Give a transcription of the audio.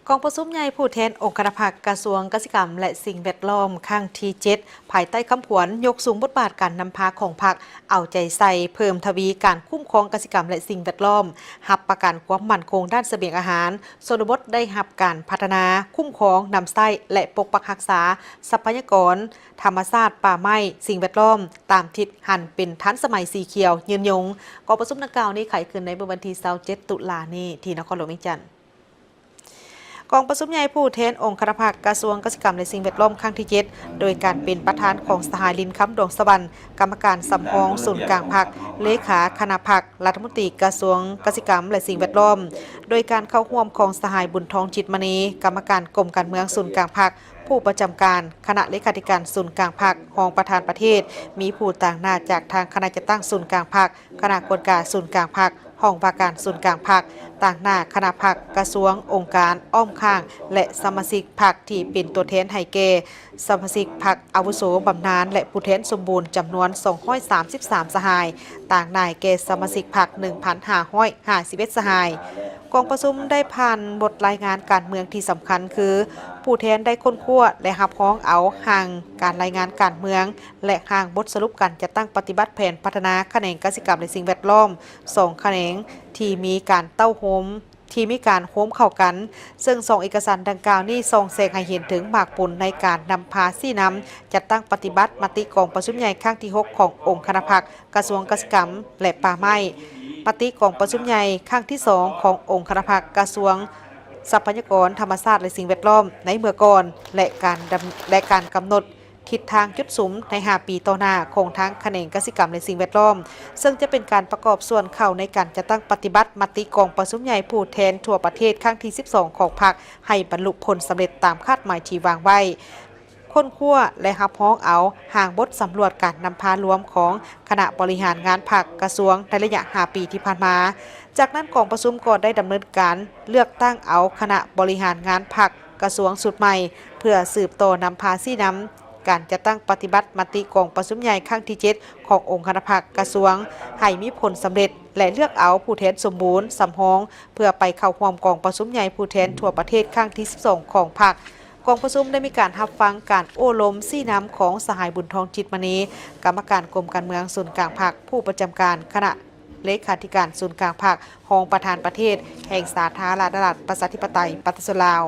ກອງປະຊຸມໃຫຍ່ຜູ້ແທນອົງຄະນະພັກກະຊວງກະສິກຳ ແລະ ສິ່ງແວດລ້ອມ ຄັ້ງທີເຈັດ ພາຍໃຕ້ຄຳຂວັນ ຍົກສູງບົດບາດການນຳພາຂອງພັກ, ເອົາໃຈໃສ່ເພີ່ມທະວີການຄຸ້ມຄອງກະສິກຳ ແລະ ສິ່ງແວດລ້ອມ, ຮັບປະກັນຄວາມໝັ້ນຄົງດ້ານສະບຽງອາຫານ, ຊົນນະບົດໄດ້ຮັບການພັດທະນາ, ຄຸ້ມຄອງ, ນຳໃຊ້ ແລະ ປົກປັກຮັກສາຊັບພະຍາກອນທຳມະຊາດ, ປ່າໄມ້, ສິ່ງແວດລ້ອມ ຕາມທິດຫັນເປັນທັນສະໄໝ, ສີຂຽວ, ຍືນຍົງ. ກອງປະຊຸມດັ່ງກ່າວນີ້ໄຂຂຶ້ນໃນມື້ວັນທີຊາວເຈັດ ຕຸລານີ້ ທີ່ນະຄອນຫຼວງວຽງຈັນ. ກອງປະຊຸມໃຫຍ່ຜູ້ແທນອົງຄະນະພັກກະຊວງກະສິກຳ ແລະ ສິ່ງແວດລ້ອມ ຄັ້ງທີເຈັດ ໂດຍການເປັນປະທານຂອງສະຫາຍ ລິນຄຳ ດວງສະຫວັນ ກຳມະການສຳຮອງສູນກາງພັກ, ເລຂາຄະນະພັກ, ລັດຖະມົນຕີກະຊວງກະສິກຳ ແລະ ສິ່ງແວດລ້ອມ, ໂດຍການເຂົ້າຮ່ວມຂອງສະຫາຍ ບຸນທອງ ຈິດມະນີ ກຳມະການກົມການເມືອງສູນກາງພັກ, ຜູ້ປະຈຳການຄະນະເລຂາທິການສູນກາງພັກ, ຮອງປະທານປະເທດ, ມີຜູ້ຕາງໜ້າຈາກທາງຄະນະຈັດຕັ້ງສູນກາງພັກ, ຄະນະກວດກາສູນກາງພັກ, ຫ້ອງວ່າການສູນກາງພັກ, ຕາງໜ້າຄະນະພັກ, ກະຊວງ, ອົງການ, ອ້ອມຂ້າງ ແລະ ສະມາຊິກພັກທີ່ເປັນຕົວແທນໃຫ້ແກ່ສະມາຊິກພັກອາວຸໂສບຳນານ ແລະ ຜູ້ແທນສົມບູນ ຈຳນວນສອງຮ້ອຍສາມສິບສາມສະຫາຍ, ຕາງໜ້າແກ່ສະມາຊິກພັກໜຶ່ງພັນຫ້າຮ້ອຍຫ້າສິບເອັດສະຫາຍ. ກອງປະຊຸມໄດ້ຜ່ານບົດລາຍງານການເມືອງທີ່ສຳຄັນຄື ຜູ້ແທນໄດ້ຄົ້ນຄວ້າ ແລະ ຮັບຮອງເອົາຮ່າງການລາຍງານການເມືອງ ແລະ ຮ່າງບົດສະຫຼຸບການຈັດຕັ້ງປະຕິບັດແຜນພັດທະນາຂະແໜງກະສິກຳ ແລະ ສິ່ງແວດລ້ອມ ສອງຂະແໜງທີ່ມີການເຕົ້າໂຮມ ທີ່ມີການໂຮມເຂົ້າກັນ, ເຊິ່ງສອງເອກະສານດັ່ງກ່າວນີ້ສ່ອງແສງໃຫ້ເຫັນເຖິງໝາກຜົນໃນການນຳພາຊີ້ນຳຈັດຕັ້ງປະຕິບັດມະຕິກອງປະຊຸມໃຫຍ່ຄັ້ງທີຫົກຂອງອົງຄະນະພັກກະຊວງກະສິກຳ ແລະ ປ່າໄມ້, ມະຕິກອງປະຊຸມໃຫຍ່ຄັ້ງທີສອງຂອງອົງຄະນະພັກກະຊວງຊັບພະຍາກອນທຳມະຊາດ ແລະ ສິ່ງແວດລ້ອມໃນເມື່ອກ່ອນ ແລະ ການດຳ ແລະ ການກຳນົດ ທິດທາງຈຸດສຸມໃນຫ້າປີຕໍ່ໜ້າຂອງທາງຂະແໜງກະສິກຳ ແລະ ສິ່ງແວດລ້ອມ, ເຊິ່ງຈະເປັນການປະກອບສ່ວນເຂົ້າໃນການຈັດຕັ້ງປະຕິບັດມະຕິກອງປະຊຸມໃຫຍ່ຜູ້ແທນທົ່ວປະເທດຄັ້ງທີສິບສອງຂອງພັກ ໃຫ້ບັນລຸຜົນສຳເລັດຕາມຄາດໝາຍທີ່ວາງໄວ້. ຄົ້ນຄວ້າ ແລະ ຮັບຮອງເອົາຮ່າງບົດສຳຫຼວດການນຳພາລວມຂອງຄະນະບໍລິຫານງານພັກກະຊວງໃນໄລຍະຫ້າປີທີ່ຜ່ານມາ. ຈາກນັ້ນກອງປະຊຸມກໍໄດ້ດຳເນີນການເລືອກຕັ້ງເອົາຄະນະບໍລິຫານງານພັກກະຊວງຊຸດໃໝ່ ເພື່ອສືບຕໍ່ນຳພາຊີ້ນຳ ການຈັດຕັ້ງປະຕິບັດມະຕິກອງປະຊຸມໃຫຍ່ຄັ້ງທີເຈັດຂອງອົງຄະນະພັກກະຊວງໃຫ້ມີຜົນສຳເລັດ ແລະ ເລືອກເອົາຜູ້ແທນສົມບູນສຳຮອງ ເພື່ອໄປເຂົ້າຮ່ວມກອງປະຊຸມໃຫຍ່ຜູ້ແທນທົ່ວປະເທດຄັ້ງທີສິບສອງຂອງພັກ. ກອງປະຊຸມໄດ້ມີການຮັບຟັງການໂອ້ລົມຊີ້ນຳຂອງສະຫາຍ ບຸນທອງ ຈິດມະນີ ກຳມະການກົມການເມືອງສູນກາງພັກ, ຜູ້ປະຈຳການຄະນະເລຂາທິການສູນກາງພັກ, ຮອງປະທານປະເທດແຫ່ງສາທາລະນະລັດ ປະຊາທິປະໄຕ ປະຊາຊົນລາວ.